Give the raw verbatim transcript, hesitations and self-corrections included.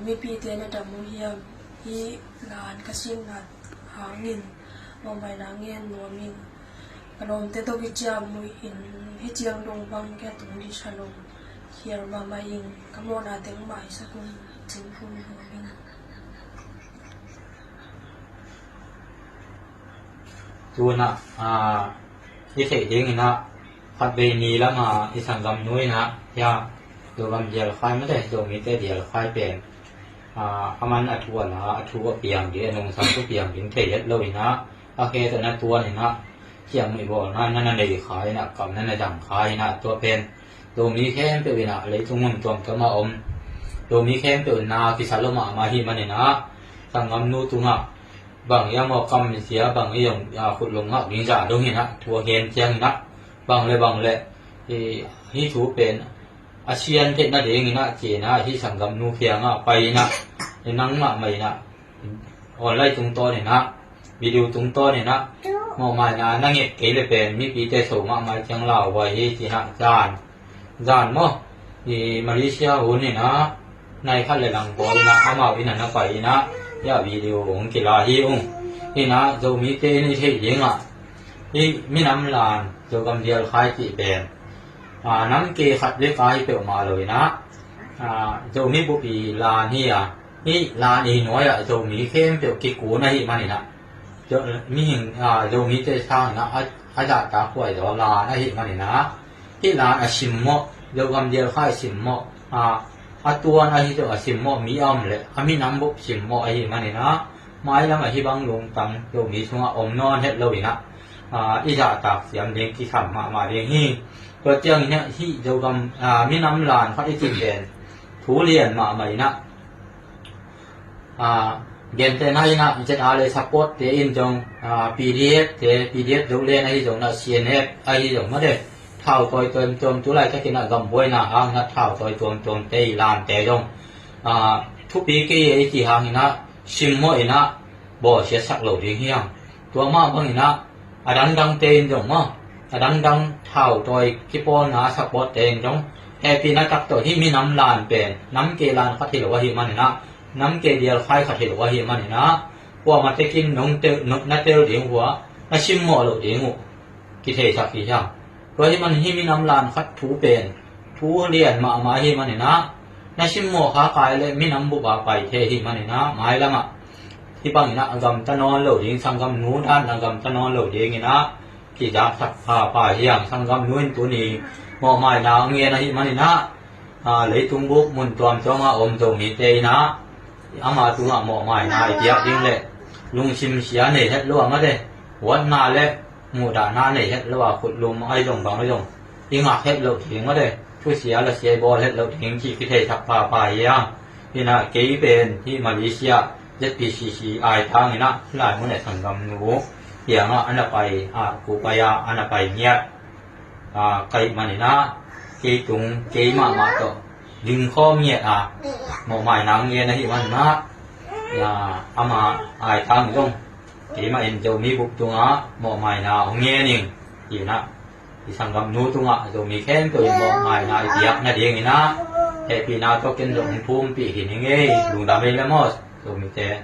Mipite na dam uh hiam? Hih lan ka simna hangin mawhmaina ngen nuam ing. Ka lawmte tawh kiciam uh in hih ciang dong bang kia tung dih sa lo. Khial mahmah ing. Ka mawhna teng maisak un. Cin phum nuam ing. Tunah, aa, i theih dingin ah, khatvei ni lamah i sanggamnu in ah, hia, Zogam dialkhai mate, Zomite dialkhai pen, aa, a man a thu a la, a thu a piang ding, a nungsang thu piang ding thei het lo in ah, a khe tawh na tuan in ah, ciamnuih bawlna na na nei kha in ah, kam na na dang kha in ah, tua pen Zomi khempeuh in ah, leitung mun tuamtuam a om Zomi khempeuh na kisa lo mahmah hi manin ah, sanggamnu tungah bang hi a maw, kam sia bang hi zong, a, khutlum ngak ding zah dong hi na, thu a gen ciangin ah, bang le bang le, hi, hih thu pen a sian theih nadingin ah, ci-in ah, hih sanggamnu kiangah pai in ah, hi nang mahmah in ah, online tungtawn in ah, video tungtawn in ah, mawhmaina na nget kei le pen mipite so mahmah ciang lauhuai hi, ci-in ah, zan zan maw, i Malaysia hun in ah, nai khat le lang pawl in ah, amau in ah na pai in ah, hia video hong kila hi ung. Hi in ah, Zomite in i theih dingah, hih minam lan, Zogam dialkhai cih pen, a, nam ke khat le kai peuhmah lo in ah, a, Zomi bup i lan hi a, hih lan i nuai ah Zomi khempeuh kikun ahih manin ah, Zo-, mihing, a, Zomite sang in ah, a, a zahtak huai zaw lan ahih manin ah, hih lan a simmawh, Zogam dialkhai simmawh, a, a tuan ahi zong a simmawh mi a om leh, a minam bup simmawh ahih manin ah, mailam ah hih bang lungtang Zomi sungah om nawn het lo in ah, a, i zahtak siam ding kisam mahmah ding hi. Tua ciangin ah hih Zogam, a, minam lan khat i cih pen thu lian mahmah in ah, a, gentehna in ah, Z R A support te in zong, a, P D F te, P D F Zoland ahi zong na, C N F ahi zong mate, thau tawi tuamtuam, tu laitakin ah gam buaina hangin ah thau tawi tuamtuam te i lante zong, a, thupi kei i cih hangin ah simmawh in ah bawlsiatsak lo ding hi hang. Tua mah bangin ah, a dangdang te in zong maw, a dangdang thau tawi kipawlna support te in zong, hehpihna tak tawh hih minam lan pen nam ke lan khat hi lo ahih manin ah, nam ke dialkhai khat hi lo ahih manin ah, kuamah tekin nong tel, nong, na tel ding uh a, na simmawh loh ding uh kitheisak hi hang. Tua ahih manin hih minam lan khat thu pen thu lian mahmah ahih manin ah, na simmawh kha kei leh minam bup a pai thei ahih manin ah, mailam ah hih bangin ah a gamta nawn lo ding, sanggamnu dan a gamta nawn lo dingin ah kizaksak phapha hi hang. Sanggamnu in tuni mawhmaina a ngen ahih manin ah, a, leitung bup mun tuamtuam a om Zomite in ah, ama tungah mawhmaina i piak ding le lungsim sia nei het lo a mate, huatna le muhdahna nei het lo a, khutlum ahi zong bang ahi zong i ngak het loh ding mate, thusia lasia i bawl het loh ding cih kitheisak phapha hi hang. Hi in ah kei pen hih Malaysia Z P C C aitang in ah, hih lai mun ah sanggamnu kiangah a na pai, a, ku pai a, a na pai ngiat, a, ka hih manin ah, kei tung, kei mahmah tawh dingkhawm ngiat a, mawhmaina a ngen ahih manin ah, a, ama aitang zong keimah in Zomi bup tungah mawhmaina hong ngen ing, ci-in ah, i sanggamnu tungah Zomi khempeuh in mawhmaina i piak nadingin ah, hehpihna tawh ken zong hong thumpih hi ning ei. Lungdam ei le maw, Zomite.